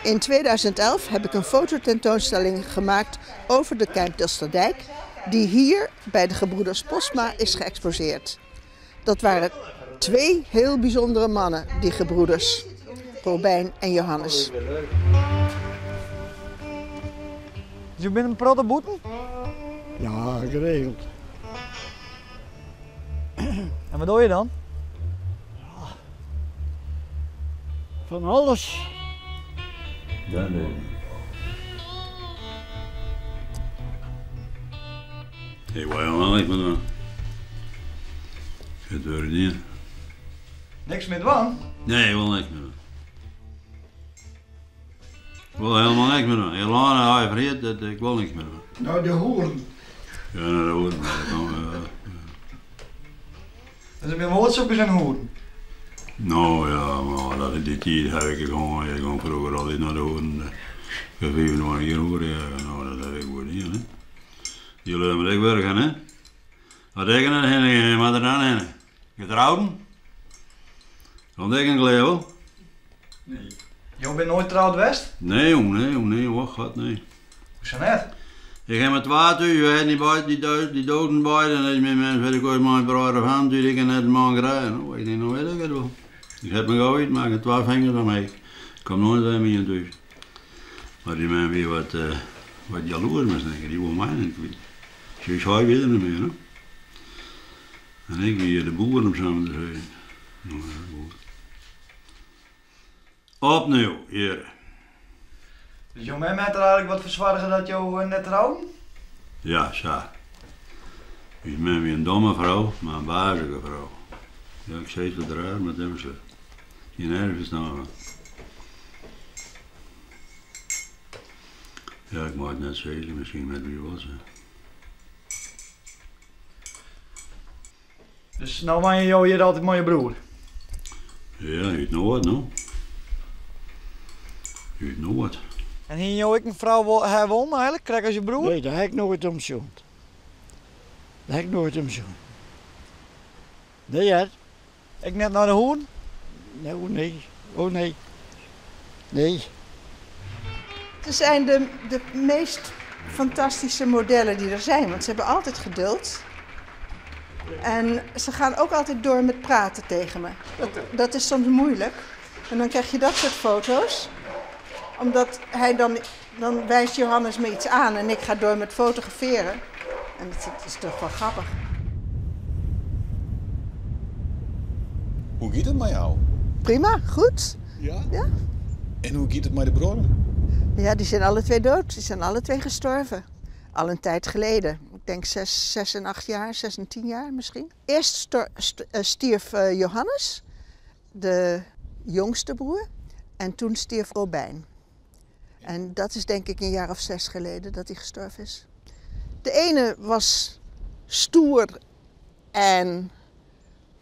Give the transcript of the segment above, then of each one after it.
In 2011 heb ik een fototentoonstelling gemaakt over de Keimtilsterdijk, die hier bij de gebroeders Postma is geëxposeerd. Dat waren twee heel bijzondere mannen, die gebroeders, Robijn en Johannes. Dus je bent in protte bûten? Ja, geregeld. En wat doe je dan? Ja, van alles. Ja, nee. Ik wil helemaal niks meer doen. Het werkt niet. Niks meer doen? Nee, ik wil niks meer doen. Ik wil helemaal niks meer doen. Ilona, hij vergeet dat ik wil niks meer doen. Nou, de hoeren. Ja, naar de hoeren. Maar dat kan, Dus ik ben woordzoekers en hoeren. Nou ja, maar dat, die tijd heb ik gewoon, ik ging vroeger altijd naar de hoeren. Ik heb 25 jaar hoeren, ja, nou dat heb ik goed niet, hè. Jullie hebben ik werken, hè. Wat ik er heen, maar er dan heen. Getrouwd? Komt ik een klevel? Nee. Je bent nooit trouwd geweest? Nee, jong, nee, jong, nee, wacht, god, nee. Hoe zo net? Ik heb met water, je hebt niet bij, die, dood, die doden bij, en dat is met mensen, weet ik ooit mijn broer of hand, die ik net een man krijgen. Nou, ik denk, nou weet ik het wel. Ik heb me gauw maar ik heb 12 vingers aan mij. Ik kom nooit bij mij in thuis. Maar die man weer wat jaloers misschien, die wil mij niet kwijt. Ze zei weer niet meer, hè. En ik weer de boeren om samen te zijn. Nou, ja, goed. Opnieuw, heren. Dus jouw mem had er eigenlijk wat verzwaardigen dat jou net trouwde? Ja, zo. Ik ben weer een domme vrouw, maar een wazige vrouw. Ja, ik zei het wat raar, maar dat hebben ze. Geen erg verstaan. Ja, ik mag het net zeggen, misschien met wie was het. Dus nou waan je jou hier altijd met je broer? Ja, uit Noord, no. Uit Noord. En hier jou ik een vrouw herwon eigenlijk, krijg als je broer? Nee, daar heb ik nooit om zoend. Daar heb ik nooit om zoend. Nee, hè? Ik net naar de hoen? Nee, oh nee, oh nee. Nee. Ze zijn de meest fantastische modellen die er zijn, want ze hebben altijd geduld. En ze gaan ook altijd door met praten tegen me. Dat is soms moeilijk. En dan krijg je dat soort foto's. Omdat hij dan, dan wijst Johannes me iets aan en ik ga door met fotograferen. En dat is toch wel grappig. Hoe gaat het met jou? Prima, goed. Ja? Ja. En hoe gaat het met de broren? Ja, die zijn alle twee dood. Die zijn alle twee gestorven. Al een tijd geleden. Ik denk 6 en 8 jaar, 6 en 10 jaar misschien. Eerst stierf Johannes, de jongste broer. En toen stierf Robijn. En dat is denk ik een jaar of 6 geleden dat hij gestorven is. De ene was stoer en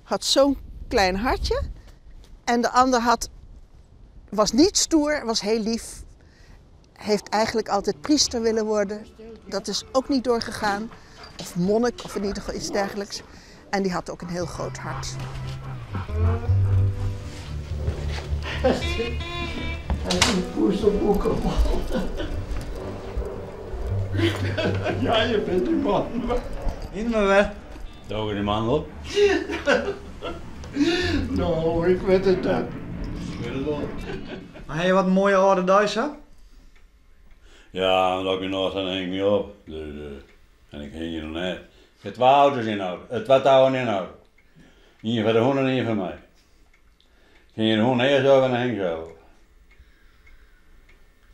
had zo'n klein hartje. En de ander was niet stoer, was heel lief. Heeft eigenlijk altijd priester willen worden. Dat is ook niet doorgegaan. Of monnik of in ieder geval iets dergelijks. En die had ook een heel groot hart. Hij is een poeselboek op. Ja, je bent die man. Niet meer weg. Doe ik die man op? Nou, ik weet het niet. Ik weet het wel. Maar heb je wat mooie oude duis, hè? Ja, omdat ik nog dan hing ik me op. Dus en ik hing hier nog net. Ik heb 2 auto's in de auto. 2 touwen in de auto. Eén voor de hond en één voor mij. Ik ging de hond eerst over en dan hing ze over.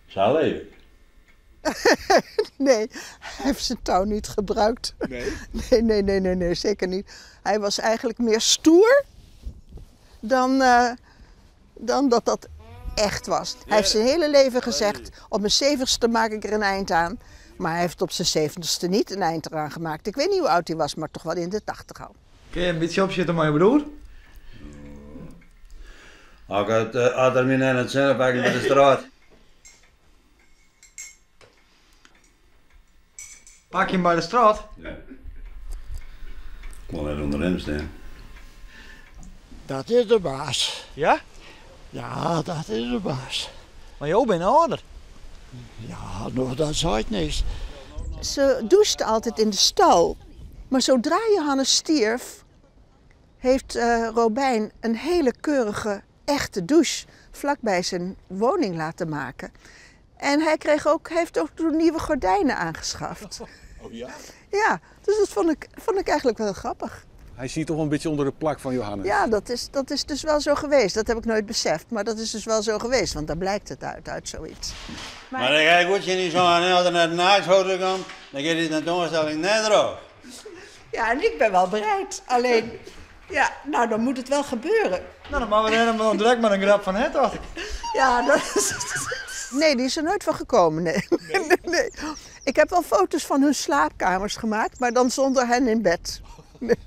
Zo leef ik. Nee, hij heeft zijn touw niet gebruikt. Nee? Nee, nee, nee, nee, nee, zeker niet. Hij was eigenlijk meer stoer dan dat dat echt was. Hij heeft zijn hele leven gezegd, op mijn 70ste maak ik er een eind aan. Maar hij heeft op zijn 70ste niet een eind eraan gemaakt. Ik weet niet hoe oud hij was, maar toch wel in de 80 al. Kun je een beetje opzitten met je broer? Als ik het als er mijn het zin pak ik bij de straat. Pak je hem bij de straat? Ja. Ik wil net onder hem staan. Dat is de baas. Ja? Ja, dat is de baas. Mar jo binne âlder. Ja, no, dat seit niks. Ze douchte altijd in de stal. Maar zodra Johannes stierf, heeft Robijn een hele keurige, echte douche vlakbij zijn woning laten maken. En hij heeft ook toen nieuwe gordijnen aangeschaft. Oh ja? Ja, dus dat vond ik eigenlijk wel grappig. Hij ziet toch wel een beetje onder de plak van Johannes. Ja, dat is dus wel zo geweest. Dat heb ik nooit beseft, maar dat is dus wel zo geweest. Want daar blijkt het uit zoiets. Maar dan ga ik goed niet zo aan, als er naar de naaktfoto komt, dan gaat die tentoonstelling net erop. Ja, en ik ben wel bereid. Alleen, ja, nou dan moet het wel gebeuren. Nou, dan maken we helemaal direct met een grap van het, dacht ik. Ja, dat is... Nee, die is er nooit van gekomen, nee. Nee. Nee. Ik heb wel foto's van hun slaapkamers gemaakt, maar dan zonder hen in bed. Nee.